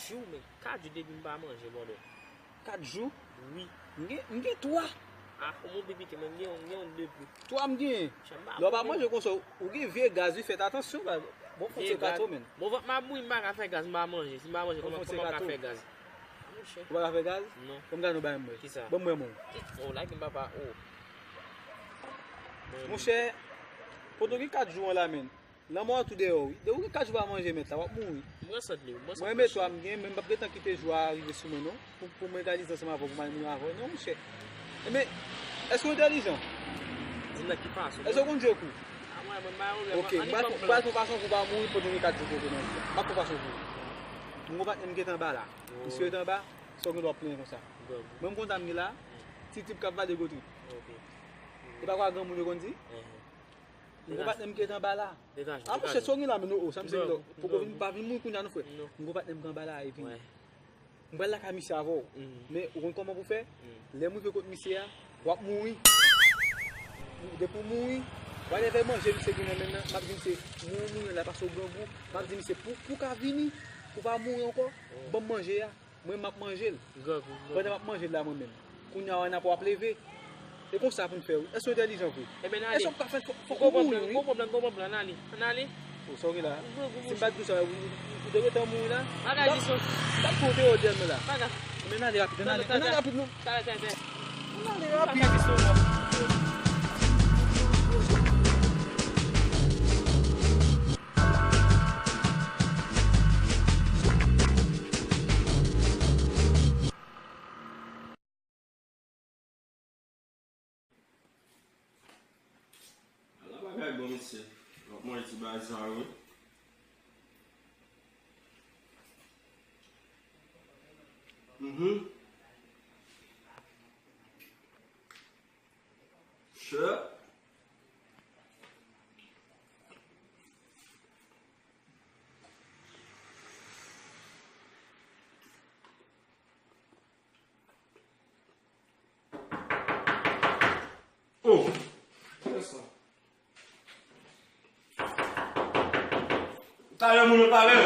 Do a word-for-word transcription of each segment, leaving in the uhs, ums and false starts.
Jou, men kat jou depi m pa manje, brother. Kat jou? Wi. M gen, m gen twa. Ah, ou moun pi piti, men m gen, m gen yon de plis. Twa m genyen. Lè w pa manje konsa, ou gen vye gaz, wi, fè atansyon, ba, bon, fon se gato, men. Bon, vant m ap bouyi, m pa ka fè gaz, m pa manje. Si m pa manje, kòman, kòman m ka fè gaz? Ou pa ka fè gaz? Non. Kòm gaz nou bay mwen. Kisa? Bon, mwen, mwen. Oh, like m papa, oh. Monchè, kote w gen kat jou an la, men. Lanmò a tou dèyè w, wi. Depi w gen kat jou pa manje, mèt la, w ap mouri. Mwen santi li, mwen santi. Mwen, men twa m gen, men m p ap gentan kite jou a rive sou mwen, non. Pou, pou mwen egalize ansanm avè w, pou m al mouri avè w. Non, monchè. Ebyen, èske w entèlijan? Di m nan ki fason. Èske w konn jwe kou? Ah, mwen, mwen, mwen, mwen, ok, mwen, mwen, mwen, mwen, mwen, fason pou w pa mouri pandan w gen kat jou kote nan jou a. M ap fè fason pou ou. M gon patnè m gentan anba la. Misye rete anba, sa w gen dwa plenyen konsa. Mwen, m konn dam gen la, ti trip k ap vale gwo trip. Ok. E pa kwa granmoun yo konn di? M gon patnè m ki rete anba la. Ah, monchè, sa w gen la, men, oh, sa misye gen la. Poko vin, pa vin mouri kounye a, non, frè. M gon patnè m ki anba la, epi m pral lakay misye avè w. Men, ou konn kòman pou fè? Lè m rive kot misye a, w ap mouri. Depi w mouri, whatever manje misye gen nan men l nan, m ap di misye, mouri, mouri, la pase w grangou. M ap di misye, pou, pou w ka vini, pou w pa mouri ankò, ban m manje a. Mwen, m ap manje l. Pandan m ap manje l la, mwen menm. Kounye a, w a nan pou w ap leve. E konsa pou n fè, wi. Èske w entèlijan vre? Ebyen, n ale. Èske w ka fè, fò, fò w mouri, wi. Gon pwoblèm, gon pwoblèm, ann ale, ann ale. Oh, sa w gen la? Si m pa t di w sa, ou, ou, ou te gentan mouri la. Bagay di sou. M pa t fè w deyò dèyè m la. Bagay. Ebyen, n ale rapid, ann ale. Ann ale rapid, non. Ann ale rapid. Ala bagay bon, mesye. W ap manje ti bagay sa yo, wi. Mhm. Sure. Oh! Kiyès sa? Talè moun yo talè.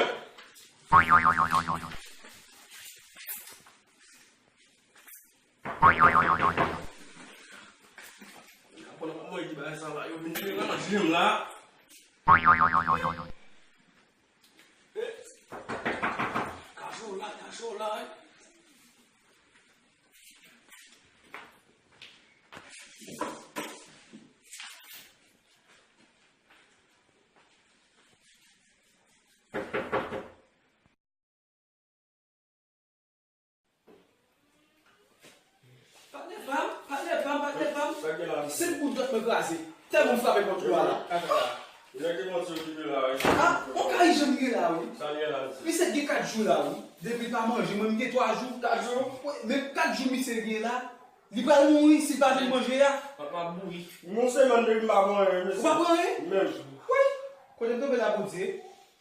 Mwen di bagay sa la, yo vin deranje m la. Eh, kachou la, kachou la, eh. Patnè pa m, patnè pa m, patnè pa m. Sa k gen la, mesye? Senk goud dwèt mwen kraze. Tèlman m frape pòt ou a la. Kaka la. Nèg ki konn se okipe la, wi. Ah, on kay jan m ye la, wi. Sa l ye la, mesye? Misye gen kat jou la, wi. Depi l pa manje, mwen m gen twa jou. Kat jou? Wi, men kat jou misye gen la. Li pral mouri si l pa vin manje a. Papa bouyi. Yon semèn depi m pa pran anyen, mesye. Ou pa pran anyen? Menm. Wi. Kote m tonbe la, Bondye?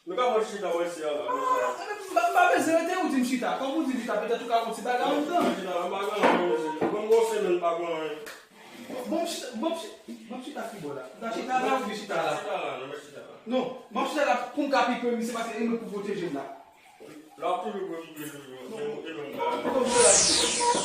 Nou ka fè chita wè si a la. Ah, m pa, m pa bezwen rete, ou di m chita. Kòm ou di m chita, petèt ou ka gon ti bagay anndan. Chita, m pa gen anyen, mesye. Bon, bon semèn, m pa pran anyen. Bon, m chita, bon, m chita, bon, m chita ki bò la? M ta chita la oubyen chita la? Chita la, non, chita la. Non, m ap chita la pou m ka pi pre misye, paske e mwen pou pwoteje m la. L ap toujou pwoteje toujou. Non. E menm bagay. Bon, m chita la.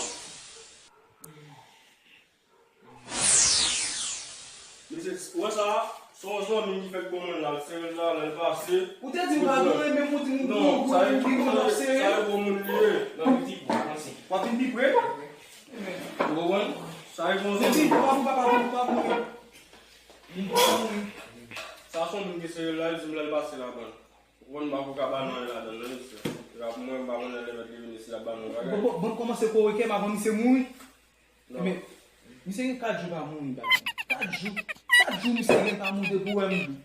Mesye, ou wè sa? Se yon zanmi m ki fèk ban mwen l, l al sere l la, lè l pase. Ou te di m pa gen anyen, menm ou di m ou gen yon gwo moun ki konn ap sere. Sa e gwo moun li ye. Nan piti bwa, panse. W ap vin pi pre? Ou konprann? Sa e gwo moun. Epi, papa pou papa pou papa pou. Vin papa pou. Sa se yon moun ki sere l la, li di m lè l pase la, ban. Ou konn m pa ko ka ba nou anyen ladan l, non, mesye. Se pa pou mwen, m pa konnen lè mèt li vini, si l ap ba nou bagay. Bon, bon, bon, kòmanse kore kè m avan misye mouri. Non. Men, misye gen kat jou pa mouri, baz. Kat jou. Kat jou misye gen pa mouri depi w wè m.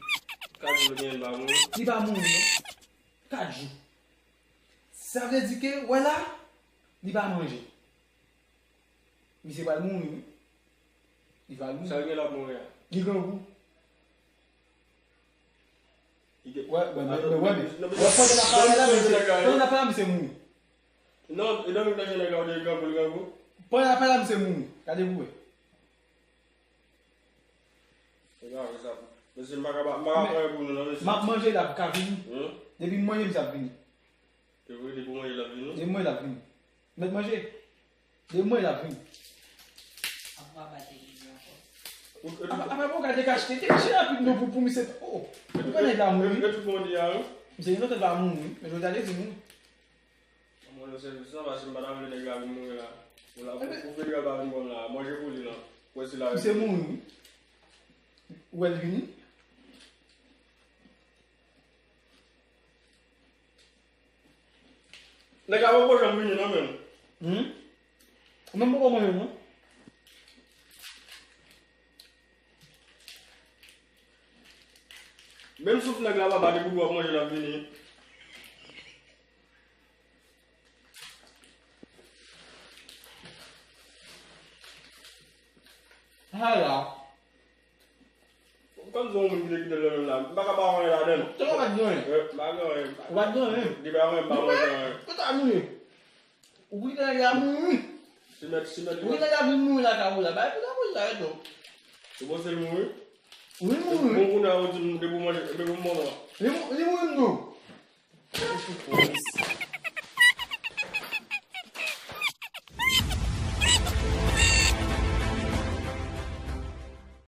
Kat jou li gen pa mouri? Li pa mouri, non. Kat jou. Sa vle di ke, wè la, li pa manje. Misye pral mouri, wi. Li pral mouri. Sa l gen l ap mouri a? Li grangou. Wè, wè, men, men, wè, men. Wè, pandan l ap pale la, misye, pandan l ap pale la, misye mouri. Non, e nan menm nan jan nèg la, ou te grangou, li grangou? Pandan l ap pale la, misye mouri. Gade pou wè. E pa vre sa. Mesye, m pa ka, m pa ka pran pou nou, non, mesye. M ap manje la, pou ka vini. Depi m manje, misye ap vini. Te vre, depi w manje la, Mwen la vini. Mèt manje. De mwen la vini. Apa, apa, bon, gade kachte. Te kachte rapid non pou, pou misye. Oh, ou konnen la mouri. Misye gen lòt la mouri. Men jodi a te di mouri. Mwen se sa, paske m pa ta vle nèg la vin mouri la. Ou la, ou, ou vle nèg la vin bon la. Manje pou li la. Wè si la. Misye mouri, wi. Ou wè l vini? Nèg la poko janm vini non menm. Hmm? Ou menm poko manje non. Menm souf nèg la papa depi w ap manje l ap vini. Hala. Kòm se yon moun ki te kite l nan menm la, m pa ka pa anyen ladan l. Tèlman pa t gen anyen. Wi, m pa gen anyen. Ou pa t gen anyen? Depi avan, m pa manje anyen. Kote a nou ye? Ou kite nèg la mouri. Si mèt, si mèt. Ou kite nèg la vin mouri lakay ou la. Bay pou la mouri la, non. Ou panse l mouri? Wi, mouri. Bon, kounye a ou di m depi w manje, depi w manje. Li mou-, li mouri, m di w.